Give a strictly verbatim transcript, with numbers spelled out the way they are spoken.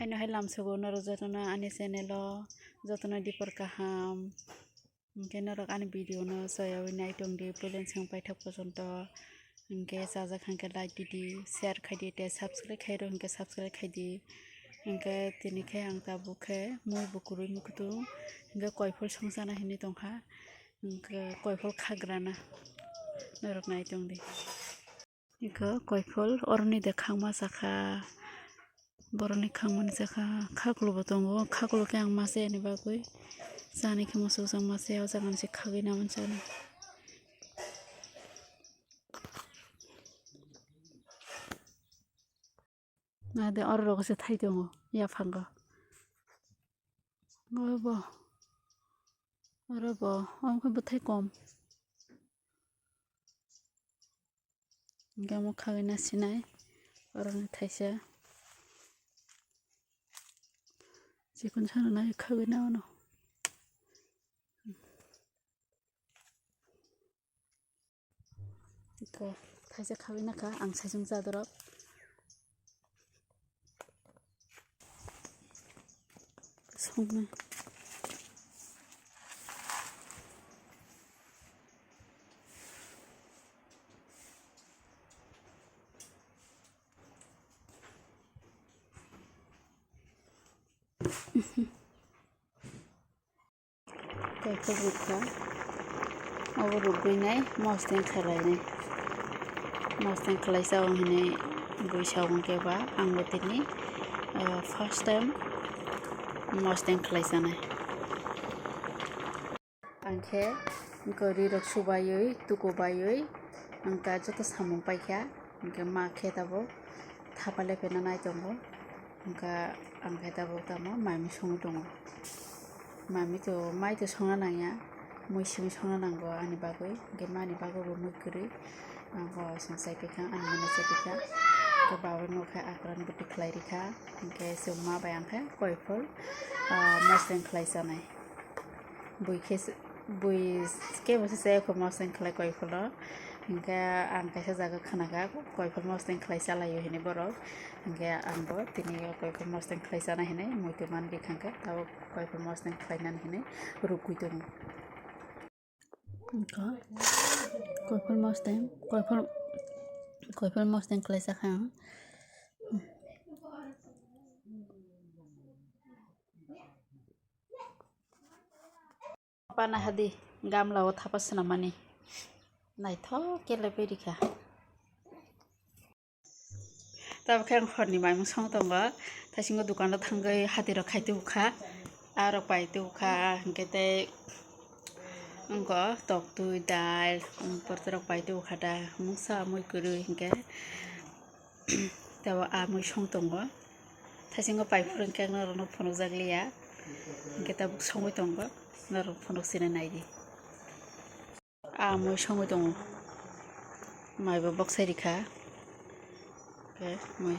Aino hai lamsogo norok jotono ani channel o, jotono dipor kaham. Hinkhe norok ani video no soyawi nai tongdi, puilensong paithak pojonto. Hinkhe chajak hinkhe like didi, share khaidi, tei subscribe khairok hinkhe subscribe khaidi. Hinkhe tini khe ang tabuk khe mui bo kwrwi mukutung, hinkhe koiphol songchana hinwi tongkha, hinkhe koiphol khagrana norok nai tongdi. Iko koiphol oroni de khangma sakha, boroni khangmani sakha, khaklo bo tongo, khaklo khe ang mase ani bagwi chani khe muchukjak mase, o jaga ni se khagwi naman chana. Nade oro rogo se thai tongo yaphango. Oro bo, oro bo, omo khe bwthai kom. Hinkhe omo khagwi nasinai, oro ni thaisa chikon sana nai khagwi na ono. Iko thaisa khagwi nakha ang saichung cha dorop. Songna. Koiphol rukha. Obo rukgwinai mosdeng khwlainai. Mosdeng khwlaisa o hinwi bui sa o hwnkhe ba ang bo tini, ah, first time mosdeng khwlaisanai. Ang khe wngkha ri rok subaiwi, tuku baiwi, wngkha joto samung paikha, hinkhe ma khe tabuk thapa lephaina nai tongo, wngkha ang khe tabuk tamo mai mui songwi tongo. Mai mui to, mai to songna nangya, mui simi songna nango ani bagwi, hinkhe mani bagwi bo mui kwrwi, ang bo song chai pikha, ani mano chai pikha, hinkhe baba no khe akran bwtwi khlai rikha, hinkhe chwng ma bai ang khe koiphol, ah, mosdeng khlai chanai. Bui khe se, bui kebo se chaya kho mosdeng khlai koipholo. Hinkhe ang kaisa jaga khnakha koiphol mosdeng khlai chalaio hinwi borok. Hinkhe ang bo tini o koiphol mosdeng khlai chana hinwi muitu man bikha khe tabuk koiphol mosdeng khlai nani hinwi rukui tongo. Wngkha koiphol mosdeng, koiphol, koiphol mosdeng khlai chakha ang. Pana hadi gamla o thapa swnamani naithok khe lepai rikha. Tabuk khe ang horni maimung song tongo, thaisingo dukano thangwi hati rok khai tubukha, arok pai tubukha, hinkhe tei wngkha toktwi, dal, porti rok pai tubukha da, mungsa mui kwrwi hinkhe. Tabuk ah mui song tongo. Thaisingo pai phuru hinkhe ang norokno phunukjak liya. Hinkhe tabuk songwi tongo. Norok phunuk sina naidi. Ah mui songwi tongo. Mai bo boksai rikha. Hinkhe mui